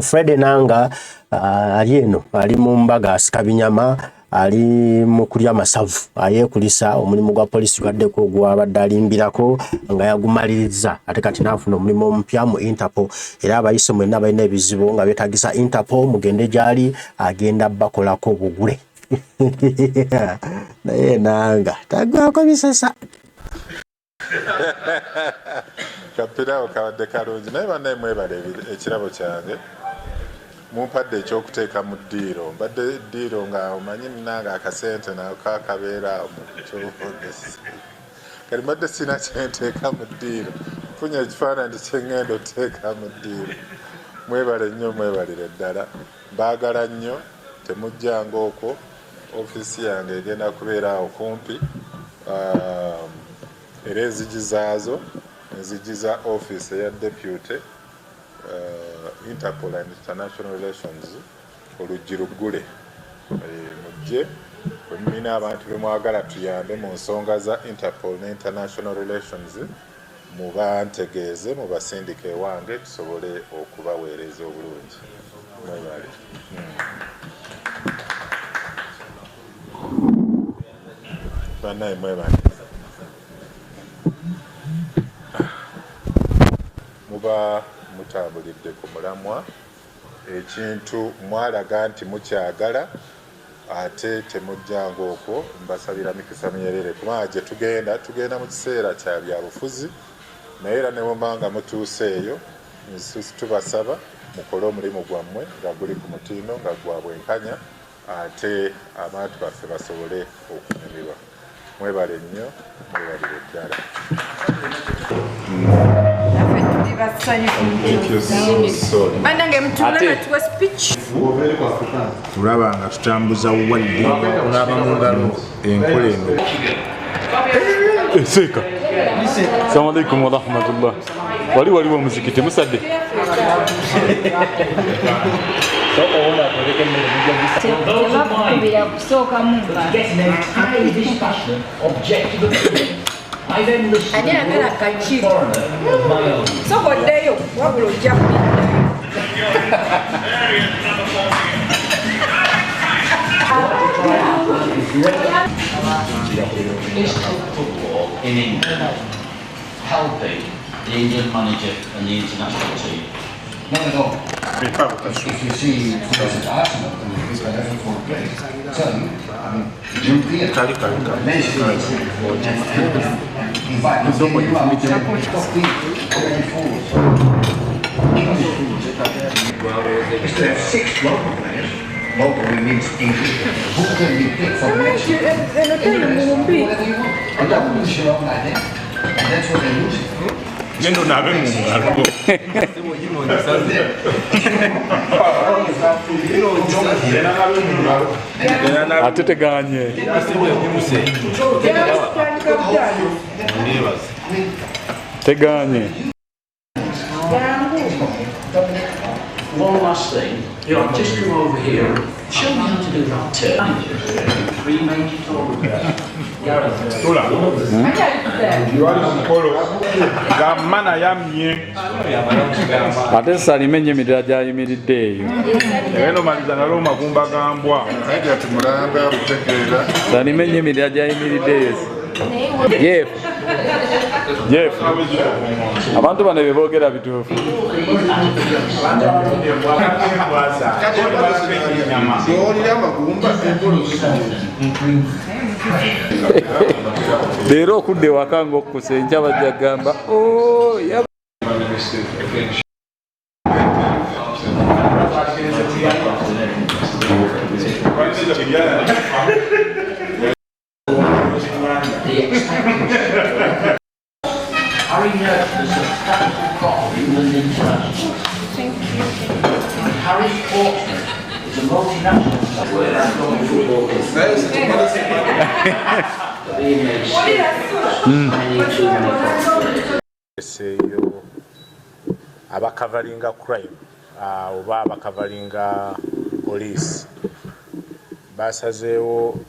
Fred Enanga ali eno ali mu mbaga asika binyama ali mu kulya masavu ayeekulisa omulimu gwa poliisi gwaddeko gwabadde alimbirako nga yagumaliriza ate kati naafuna omulimu omupya mu Interpol era abayise mwenna balina ebizibu nga beetagisa Interpol mugende gyali agenda bakolako bugule naye Enanga tagwako bisesa. Kapiraawo kabadde kalungi naye bannaye mwebale ekirabo kyange mumpadde ekyokuteeka mu ddiiro mbadde ddiiro nga omanyi munange akasente nako akabeera mukyobogezi kati mbadde sirina kyenteeka mu ddiiro nfunye ekifaananyi kyengenda oteeka mu ddiiro mwebale nnyo mwebalire ddala mbaagala nnyo temujjanga okwo ofiisi yange egenda kubeera awo kumpi um, era enzigi zaazo enzigi za ofiisi eya deputy uh, Interpol and International Relations oluggi luggule eh, mujje bwe mulina abantu be mwagala tuyambe mu nsonga za Interpol ne International Relations mubantegeeze mubasindike ewange tusobole okubaweereza obulungi mwebale hmm. Banaye mwebale muba mutambulidde ku mulamwa ekintu mwalaga nti mukyagala ate temujjanga okwo mbasabira mikisa myerere kubanga gye tugenda tugenda mu kiseera kya byabufuzi naye era ne bwemba nga mutuuse eyo tubasaba mukole omulimu gwammwe nga guli ku mutindo nga gwa bwenkanya ate abantu baffe basobole okunyumirwa. Mwebale nnyo, mwebalire ddala. Tulaba nga tutambuza wadde enkola eno. Seeka. Assalamu alaikum warahmatullah. Wali waliwo omuzikiti musadde. Tebakukubira kusookamu ani ayagala kaki sokoddeyo wabula ojja kubiddayo. In England, helping the England manager and the international team. Not at all. If you see, for instance, Arsenal, who've got every four players, tell you, I mean, European, Kali kali kali. and invite them you out, top team, going forward. English is to have six local players. Local means English. Who can we pick from Mexico? Eno teri mumbi. Whatever you want. And that is your own idea. And that's what they're losing. Genda onaabe mu ngalo. Ate teganye. Teganye. One last thing, you know, just come over here, show me how to do that turn. Three major tournaments. Gareth, Tula. Wali ku mukolo nga mana yammye. Ate Salime ennyimirira gy'ayimiridde eyo. Era omaliza nalo magumba ga mbwa. Hajati mulamba kutegeera. Salime ennyimirira gy'ayimiridde eyo. Jeff. Jeff. Abantu bano bye boogera bituufu. Leero okudda ewaka ng'okkusa enkya bajja kugamba "Oh, yab-" the expected Harry nurtured a substantial crop of England internationals. Thank you. And Harry Portsmouth is a multinational being made many too many copies. Eyo abakavalinga crime oba abakavalinga police basazeewo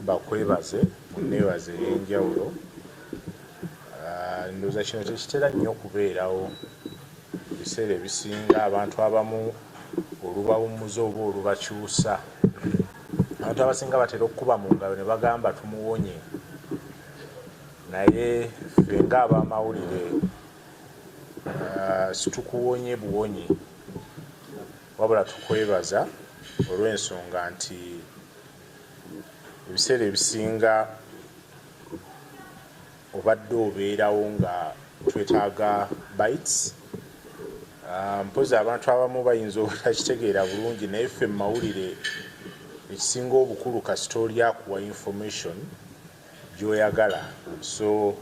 bakwebaze mu nneebaza ey'enjawulo. Ndowooza kino tekitera nnyo kubeerawo mu biseera Ebiseera ebisinga abantu abamu olubawummuza oba olubakyusa, abantu abasinga batera okukuba mu ngalo ne bagamba tumuwonye. Naye ffe ng'abamawulire situkuwonye buwonyi, wabula tukwebaza olw'ensonga nti ebiseera ebisinga obadde obeerawo nga twetaaga bites. Mpozi abantu abamu bayinza obutakitegeera bulungi, naye ffe mu mawulire ekisinga obukulu kasita oli akuwa information gy'oyagala. So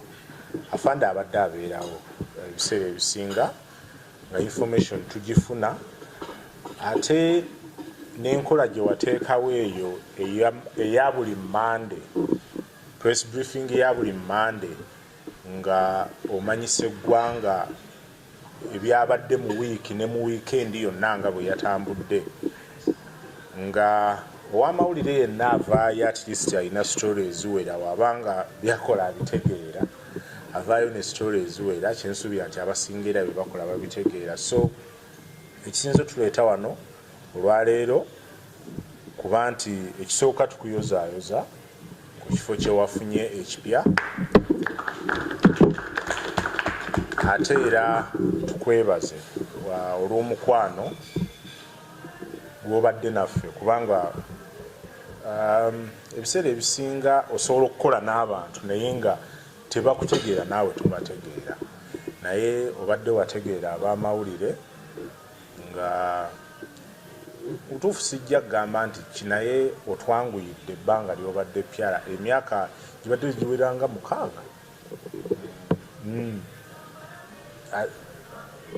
afande abadde abeerawo ebiseera ebisinga nga information tugifuna, ate n'enkola gye wateekawo eyo eya buli Mmande, press briefing ya buli Mmande nga omanyisa eggwanga ebyabadde mu wiiki ne mu wiikendi yonna nga bwe yatambudde, nga ow'amawulire yenna avaayo at least alina story eziwera, wabanga byakola abitegeera, avaayo ne story eziwera. Kyensuubira nti abasinga era bye bakola babitegeera. So ekisinza otuleeta wano olwaleero kuba nti ekisooka tukuyozaayoza ku kifo kye wafunye ekipya, ate era tukwebaze olw'omukwano gw'obadde naffe, kubanga ebiseera ebisinga osobola okukola n'abantu naye nga tebakutegeera, naawe tobategeera, naye obadde wategeera ab'amawulire. Nga butuufu sijja kugamba nti ki, naye otwanguyidde ebbanga ly'obadde pyara, emyaka gibadde giwera nga 6,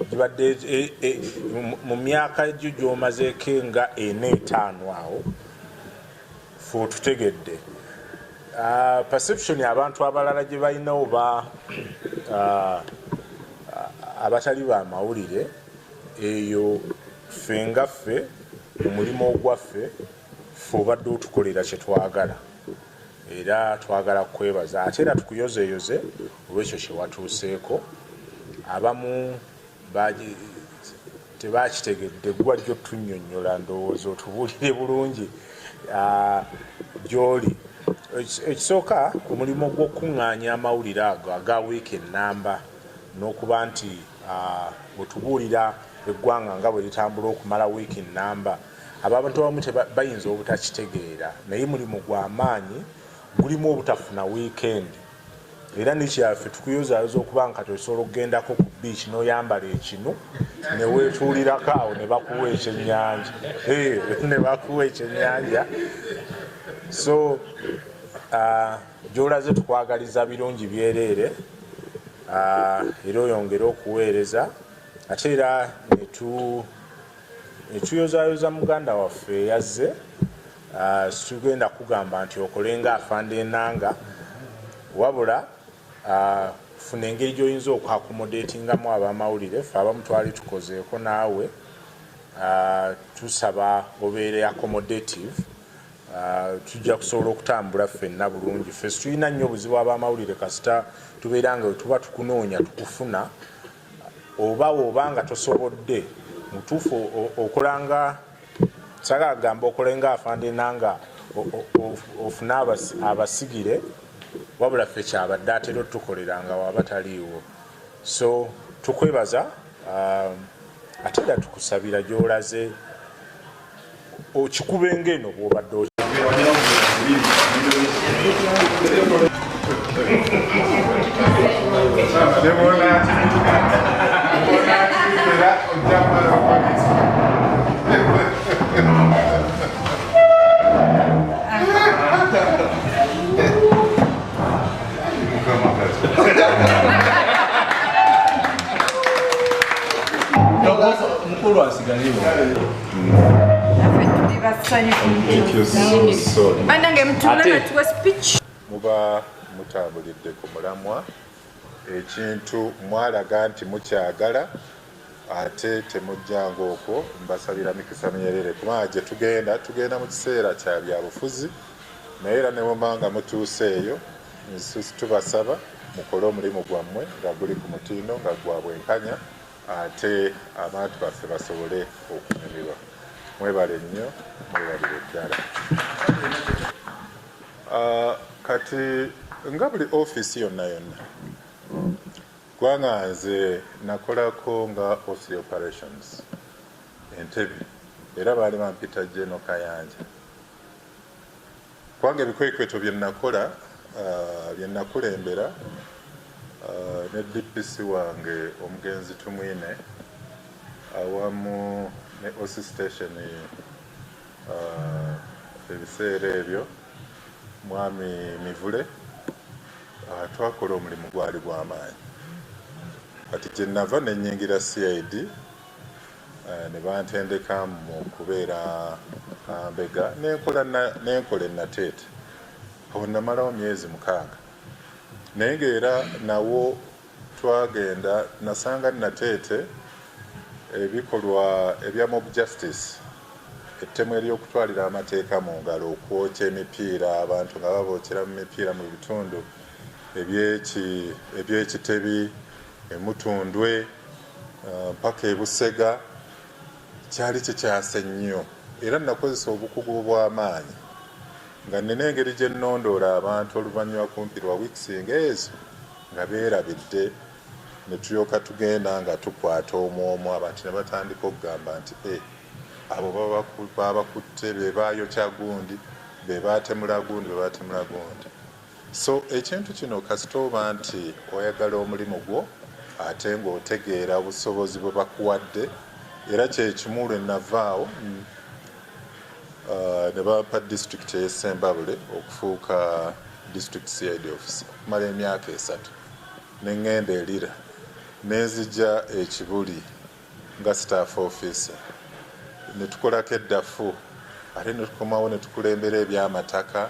gibadde mu myaka gyo gy'omazeeko nga 4 5 awo ffe otutegedde. Perception abantu abalala gye balina oba abatali ba mawulire eyo, ffe nga ffe mu mulimu ogwaffe, ffe obadde otukolera kye twagala, era twagala kukwebaza, ate era tukuyozeeyoze olw'ekyo kye watuuseeko. Abamu tebakitegedde, gwe wajja otunnyonnyola, ndowooza otubuulire bulungi gy'oli. Ekisooka, omulimu gw'okukuŋŋaanya amawulire ago aga wiiki ennamba n'okuba nti otubuulira eggwanga nga bwe litambula okumala wiiki nnamba, abantu abamu bayinza obutakitegeera, naye mulimu gwa maanyi, gulimu obutafuna wiikendi. Era nekyaffe tukuyozaayoza okuba nga kati osobola okugendako ku beach n'oyambala ekinu ne weetuulirako awo ne bakuwa ekyennyanja, ne bakuwa ekyennyanja. So gy'olaze tukwagaliza birungi byereere, era oyongere okuweereza. Ate era netuyozaayoza muganda waffe eyazze. Situgenda kugamba nti okole nga afande Enanga, wabula funa engeri gy'oyinza okuaccommodatingamu abamawulire. Ffe abamu twali tukozeeko naawe, tusaba obeere accommodative, tujja kusobola okutambula ffenna bulungi. Ffe situlina nnyo obuzibu abamawulire, kasita tubeera nga wetuba tukunoonya tukufuna, oba woba nga tosobodde mutuufu okolanga, saagala kugamba okole nga afande Enanga, ofune abasigire, wabula ffe kyabadde atera otukolera nga waba taliiwo. So tukwebaza, ate era tukusabira gy'olaze okikubenga eno bw'obadde. Mukulu asigalewo. Naffe tuli basanyufu. Bannange mutuule batuwe speech. Muba mutambulidde ku mulamwa, ekintu mwalaga nti mukyagala ate temujjanga okwo. Mbasabira mikisa myerere, kubanga gye tugenda, tugenda mu kiseera kya byabufuzi, naye era ne muba nga mutuuse eyo, tubasaba mukole omulimu gwammwe nga guli ku mutindo, nga gwa bwenkanya. ate abantu baffe basobole okunyumirwa. Mwebale nnyo, mwebalire ddala. Kati nga buli ofiisi yonna yonna, kubanga nze nakolako nga OC operations Entebbe, era baali bampita General Kayanja, kubanga ebikwekweto bye nakola, bye nakulembera ne DPC wange omugenzi Tumwine awamu ne OC station ebiseera ebyo Mwami Mivule, twakola omulimu gwali gw'amaanyi. Kati gye nava ne nnyingira CID ne bantendeka mu kubeera mbega, nenkola e Nateete. Awo namalawo myezi 6, naye ng'era nawo twagenda nasanga Nateete ebikolwa ebya mob justice, ettemu ery'okutwalira amateeka mu ngalo, okwokya emipiira, abantu nga babookera mu mipiira mu bitundu eby'Ekitebi, Emutundwe, mpaka e Busega. Kyali kikyase nnyo, era nakozesa obukugu obw'amaanyi nga nnina engeri gye nnondoola abantu oluvannyuma kumpi lwa weeks ng'ezo nga beerabidde, ne tulyoka tugenda nga tukwata omu omu, abantu ne batandika okugamba nti e abo babakutte, be baayokya gundi, be baatemula gundi, be baatemula gundi. So ekintu kino kasita oba nti oyagala omulimu gwo ate ng'otegeera obusobozi bwe bakuwadde. Era kyekimu lwe navaawo ne bampa district ey'e Ssembabule okufuuka district CID officer okumala emyaka 3, ne ŋŋenda e Lira, nenzija e Kibuli nga staff officer, ne tukolako eddafu, ate ne tukomawo ne tukulembera ebyamataka,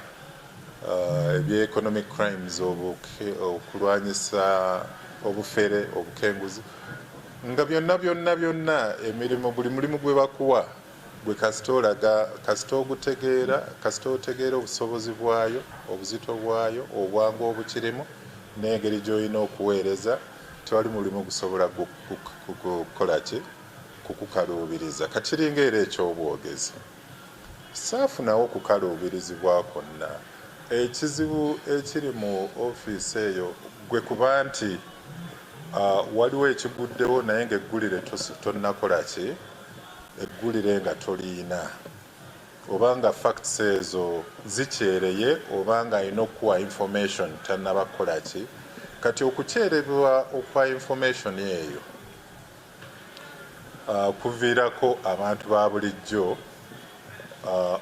ebya economic crimes, okulwanyisa obufere, obukenguzi, nga byonna byonna byonna emirimu, buli mulimu gwe bakuwa gwe kasita olaga, kasita ogutegeera, kasita otegeera obusobozi bwayo, obuzito bwayo, obwangu obukirimu n'engeri gy'olina okuweereza, tewali mulimu gusobola kukola ki kukukaluubiriza. Kakiringa era ekyobwogezi, saafunawo kukaluubirizibwa kwonna. Ekizibu ekiri mu ofiisi eyo gwe kuba nti waliwo ekiguddewo, naye ng'eggulire tonnakola ki, eggulire nga toliina, oba nga facts ezo zikyereye, oba nga alina okukuwa information tannaba kukola ki. Kati okukyerebwa okwa information eyo kuviirako abantu ba bulijjo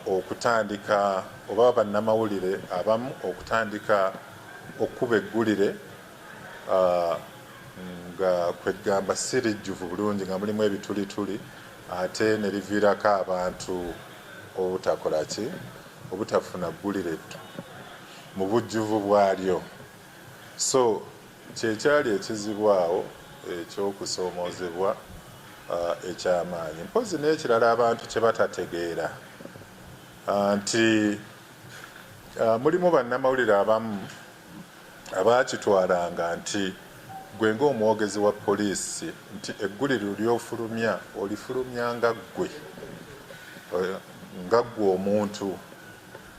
okutandika, oba bannamawulire abamu okutandika okukuba eggulire nga kwegamba si lijjuvu bulungi, nga mulimu ebitulituli, ate ne liviirako abantu obutakola ki, obutafuna ggulire mu bujjuvu bwalyo. So kyekyali ekizibu awo ekyokusoomoozebwa ekyamaanyi. Mpozi n'ekirala abantu kye batategeera nti mulimu bannamawulire abamu abaakitwalanga nti gwe ng'omwogezi wa poliisi nti eggulire ly'ofulumya olifulumya nga ggwe, nga ggwe omuntu,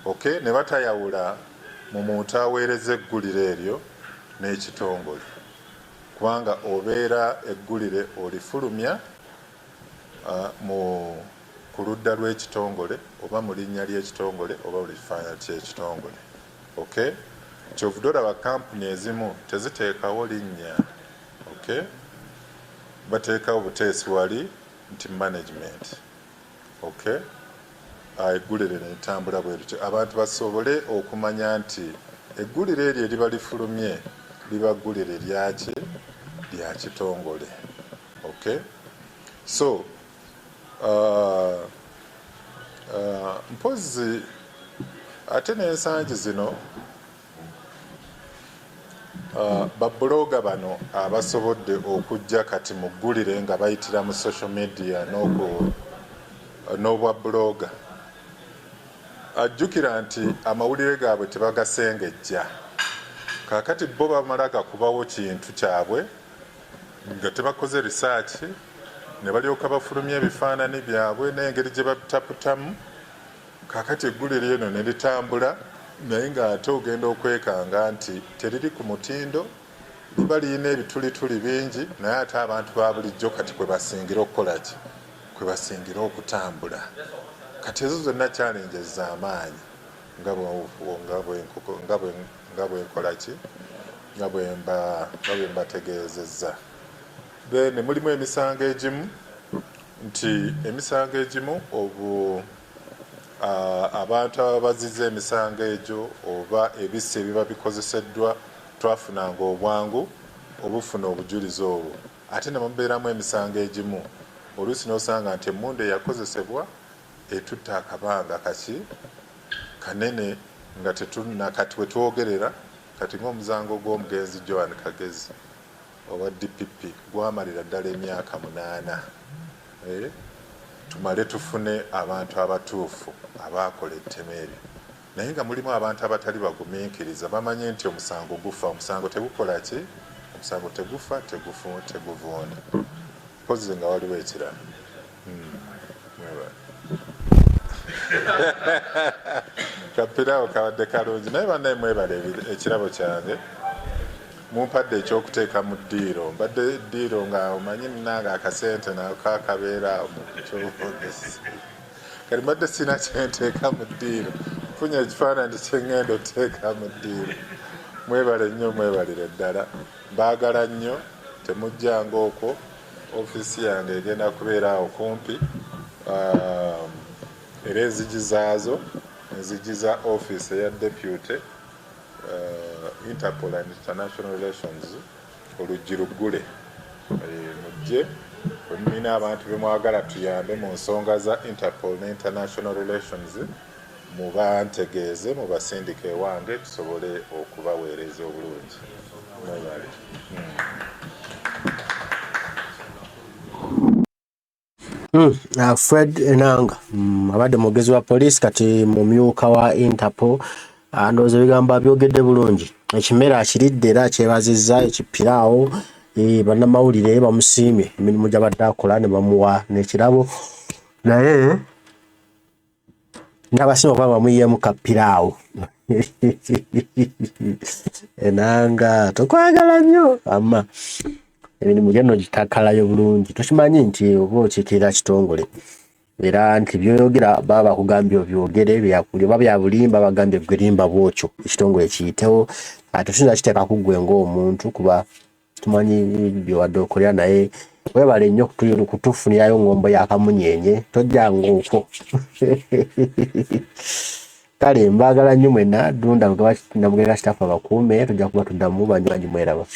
okay, ne batayawula mu muntu aweereza eggulire eryo n'ekitongole, kubanga obeera eggulire olifulumya mu ku ludda lw'ekitongole oba mu linnya ly'ekitongole oba buli kifaananyi ky'ekitongole, okay. Kyovudde olaba kampuni ezimu teziteekawo linnya, okay, bateekawo buteesi wali nti management, okay. Eggulire ne litambula bwe lityo, abantu basobole okumanya nti eggulire eryo eriba lifulumye liba ggulire lyaki, lya kitongole, okay. So mpozi ate n'ensangi zino bablogger bano abasobodde okujja kati mu ggulire nga bayitira mu social media n'obwa blogger, ajjukira nti amawulire gaabwe tebagasengejja. Kaakati bo bamala gakubawo kintu kyabwe. Nga tebakoze research ne balyoka bafulumya ebifaanani byabwe n'engeri gye babitaputamu. Kaakati eggulire eno ne litambula naye ng'ate ogenda okwekanga nti teriri ku mutindo, liba lirina ebitulituli bingi naye ate abantu ba bulijjo kati kwe basingira okukola ki? Kwe basingira okutambula. Kati ezo zonna challenges za maanyi nga nga bwe nkola ki? Nga bwe mbategeezezza. Then mulimu emisango egimu nti emisango egimu obu abantu ababa bazizza emisango egyo oba ebisi ebiba bikozeseddwa twafunanga obwangu obufuna obujulizi obwo ate ne mubeeramu emisango egimu oluusi n'osanga nti emmundu eyakozesebwa etutte akabanga kaki kanene nga tetunna kati we twogerera kati ng'omuzango gw'omugenzi Joan Kagezi owa DPP gwamalira ddala emyaka munaana eh, tumale tufune abantu abatuufu abaakola ettemu eryo naye nga mulimu abantu abatali bagumiikiriza bamanyi nti omusango gufa omusango tegukola ki omusango tegufa tegufu teguvunda mpozi nga waliwo ekirala hmm. Kapiraawo kabadde kalungi naye bannaye mwebale ekirabo kyange mumpadde ekyokuteeka mu ddiiro mbadde ddiiro nga omanyi munange akasente nako akabeera mukyobogezi kati mbadde sirina kyenteeka mu ddiiro nfunye ekifaananyi kyengenda oteeka mu ddiiro mwebale nnyo mwebalire ddala mbaagala nnyo temujjanga okwo ofiisi yange egenda kubeera awo kumpi um, era enzigi zaazo enzigi za ofiisi eya deputy uh, Interpol and International Relations oluggi luggule eh, mujje bwe mulina abantu be mwagala tuyambe mu nsonga za Interpol ne International Relations mubantegeeze mubasindike ewange tusobole okubaweereza obulungi mwebale hmm. Fred Enanga abadde mwogezi wa poliisi kati mumyuka wa Interpol. Ndowooza ebigambo abyogedde bulungi. Ekimere akiridde era akyebazizza ekipiraawo. Eh, bannamawulire bamusiimye emirimu gy'abadde akola ne bamuwa n'ekirabo naye n'abasinga okuba bamuyiyeemu ka piraawo. Enanga tukwagala nnyo amma emirimu gyo nno gitakalayo bulungi tokimanyi nti oba okiikirira kitongole era nti byoyogera baba bakugambye obyogere oba bya bulimba bagambye gwe limba bwotyo ekitongole kiyitewo ate tuyinza kiteeka ku ggwe ng'omuntu kuba tumanyi byewadde okolera naye webale nnyo kutufunirayo ngombo ya kamunyeenye tojjanga okwo kale mbaagala nnyo mwenna ddunda namugereka kitaffe abakuume tujja kuba tuddamu banywanyi mweraba.